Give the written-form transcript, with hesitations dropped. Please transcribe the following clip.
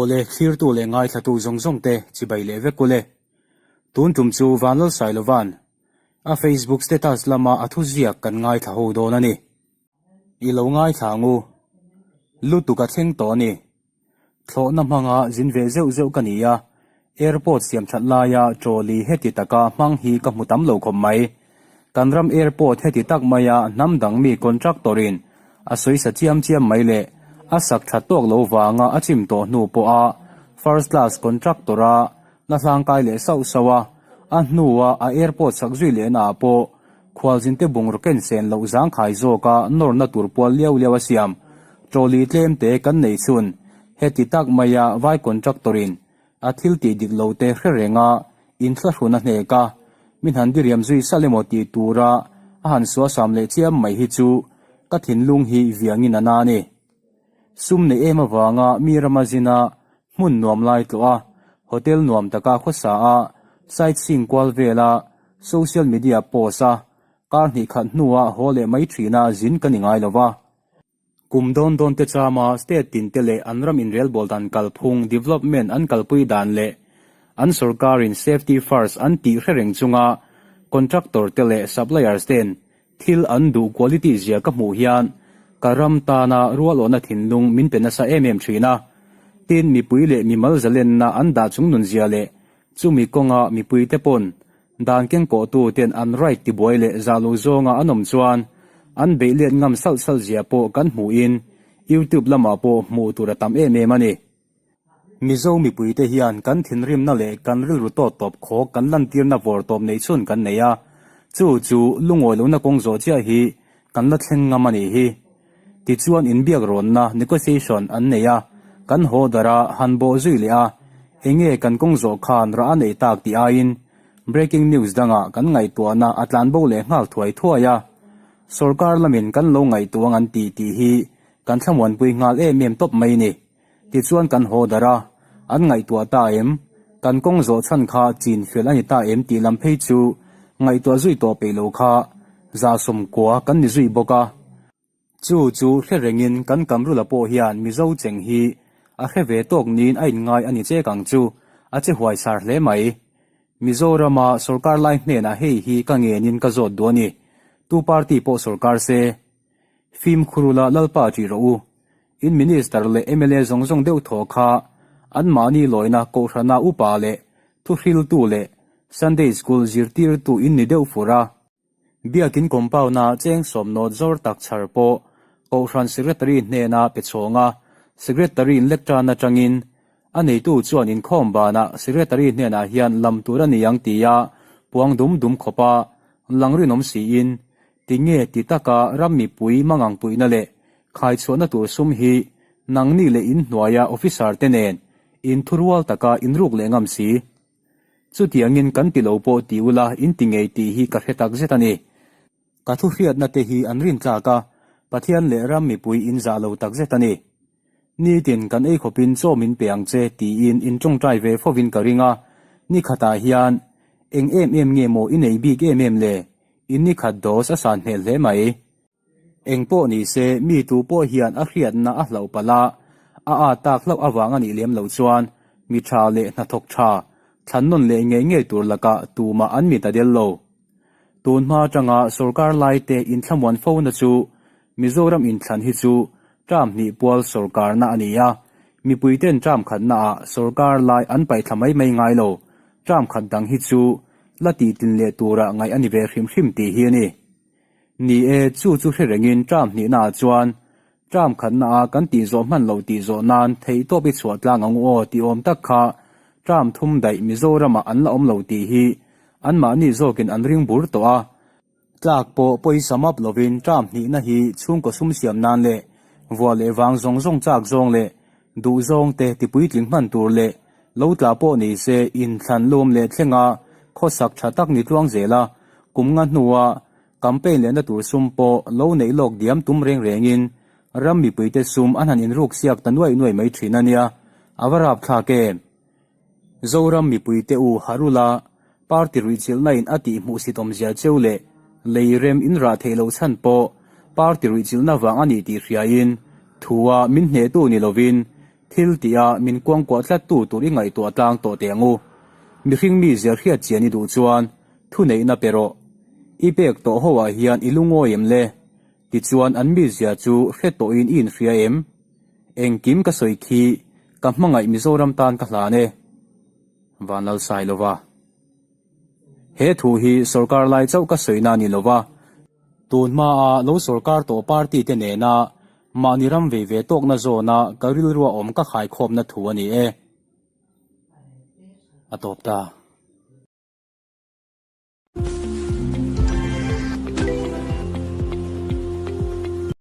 Awle, thlirtu leh ngaithlatu zawng zawng te chibai leh vek ule. Tun tum chu Vanlalsailova'n a Facebook status lama a thuziak kan ngaithla ho dawn a ni. I lo ngaithla ang u. Lutuk a thleng tawh a ni. Thlawhna hmanga zin ve zeuh zeuh ka ni a, airport siam that laia trolley heti taka hmang hi ka hmu tam lo khawp mai. Kan ram airport heti tak maia hnam dang mi contractor in a sawi sa chiam chiam mai leh a sak that tawk lo vanga a chim tawh hnu pawha first class contractor a la hlangkai leh sauh sauh a, a hnua a airport sak zui lehna ah pawh Khualzinte bungraw ken sen loh zangkhai zawka nawrna tur pual liau liau a siam. Trolley tlemte kan nei chhun. Heti tak maia vai contractor in a thil tih dik lo te hre renga inthlahrun a hnek a, min han diriam zui salh emaw tih tura a han suasam leh chiam mai hi chu ka thinlung hi viangin a na a ni. Sum neih em avanga mi rama zina hmun nuam lai tlawh a, hotel nuam taka khawsa a, sightseeing kual vela social media post a, kar hnih khat hnua haw leh mai thina zin ka ni ngai lo va. Kum dawn dawn te chama state tin te leh an ram inrelbawl dan kalphung development an kalpui dan leh an sorkarin safety first an tih hre reng chunga contractor te leh suppliers ten Thil an duh quality zia ka hmuh hian ka ram tana rualawhna thinlung min pe nasa em em thin a. Tin, mipui leh mimal zalenna an dah chung nun zia leh chumi kawnga mipuite pawn dan kengkawhtu ten an right tibuai leh zahlo zawnga an awm chuan an beih let ngam salh salh zia pawh kan hmuhin YouTube lamah pawh hmuh tur a tam em em a ni. Mizo mipuite hian kan thinrimna leh kan rilru tawt tawp khawk kan lantirna vawr tawp nei chhun kan nei a, chu chu lungawi lohna kawng zawh chiah hi kan la thleng ngam a nih hi. Tichuan inbiak rawnna, negotiation, an nei a, kan haw darh a, han bawh zui leh a, enge kan kawng zawh khan rah a neih tak tih aiin breaking news dangah kan ngaihtuahna a tlanbo leh nghal thuai thuai a, sorkar lamin kan lo ngaihtuah ang an ti tih hi kan thlamuanpui nghal em em tawp mai ni. Tichuan kan haw darh a, an ngaihtuah ta em? Kan kawng zawh chhan kha chin fel a ni ta em tih lam phei chu ngaihtuah zui tawh peih lo kha 90% kan ni zui bawk a. Chu chu hre rengin kan Kamrula pawh hian Mizo cheng hi a hre ve tawk niin a inngai a ni chek ang chu, a che huai sar hle mai. Mizorama sorkar lai hnenah hei hi ka ngenin ka zawt duh a ni. Tu party pawh sorkar se. Fimkhurula Lalpa ṭih rawh u. In Minister leh mla zawng zawng deuh thaw kha anmahni lawina Kohhrana upa leh thuhriltu leh Sunday School zirtirtu in ni deuh fur a. Biakin compound-a cheng sawmnawt zawr tak chhar pawh Kohhran Secretary hnena pe chhawng a, Secretary in lectern atangin a neitu chuan inkhawm banah Secretary hnenah hian lam tur a ni ang tia puang dum dum khawpa lang rinawm siin Tinge ti taka ram mipui mangang puihna leh khaichhuahna tur sum hi nangni leh in hnuaia officer te nen in thurual taka in ruk leh ngam si? Chutiangin kan ti lo pawh ti ula in ti ngei tih hi ka hre tak zet a ni. Ka thuhriatna te hi an rintlak a, Pathian leh ram mipui in zah lo tak zet a ni. Nitin kan ei khawpin chaw min pe ang che tiin in tawngtai ve fovin ka ring a, ni khatah hian eng em em nge maw i nei bik em em le? In ni khat dose a san hmel hle mai. Eng pawh ni se, mi tu pawh hian a hriatna a hlauh palh a, a â tak hlauh avang a nih lem loh chuan mi tha leh hnathawk tha, thlan nawn leh ngei ngei tur lakah tumah an mit a del lo. Tun hma atanga sorkar laite inthlamuan fona chu Mizoram inthlan hi chu term hnih pual sorkarna a ni a, mipuiten term khatnaah sorkar lai an paihthla mai mai ngai lo, term khat dang hi chu la tihtlin leh tura ngaih a ni ve hrim hrim tih hi a ni. Ni e, chu chu hre rengin term hnihnaah chuan term khatnaah kan tihzawh hman loh tihzawh nan theihtawp i chhuah tlang ang u aw tih awm tak kha term thum daih Mizoramah an la awm lo tih hi anmahni zawkin an ring bur tawh a, Tlak pawh pawisa map lovin term hnihna hi chhungkaw sum siam nan leh vuah leh vang zawng zawng chak zawng leh duh zawng te tipuitling hman tur leh lo tla pawh ni se inthlan lawm leh thlenga khawsak tha tak ni tluang zel a, kum nga hnua campaign lehna tur sum pawh lo neih lawk diam tum reng rengin ram mipuite sum an han inruk siak ta nuaih nuaih mai thin a nia, a va rapthlak em? Zoram mipuite u Harula party ruihchilhna in a tih hmuhsit awmzia cheu leh lei rem in rah theih loh chhan pawh party ruihchilhna vang a ni tih hriain thua min hnehtu ni lovin Thil tih-a min kuangkuah tlattu tur i ngaihtuah tlang tawh teh ang u. Mihring mizia hriat chian i duh chuan thuneihna pe rawh. I pek tawh ho ah hian i lungawi em le? Tichuan an mizia chu hre tawhin i inhria em? Engkim ka sawi khi ka hmangaih Mizoram tan ka hlan e. Vanlalsailova. He thu hi sorkar lai chauh ka sawina a ni lo va, tun hmaa lo sorkar tawh party te nena mahni ram vei ve tawkna zawna ka rilrua awm ka khaikhawmna thu a ni e. A tawp ta.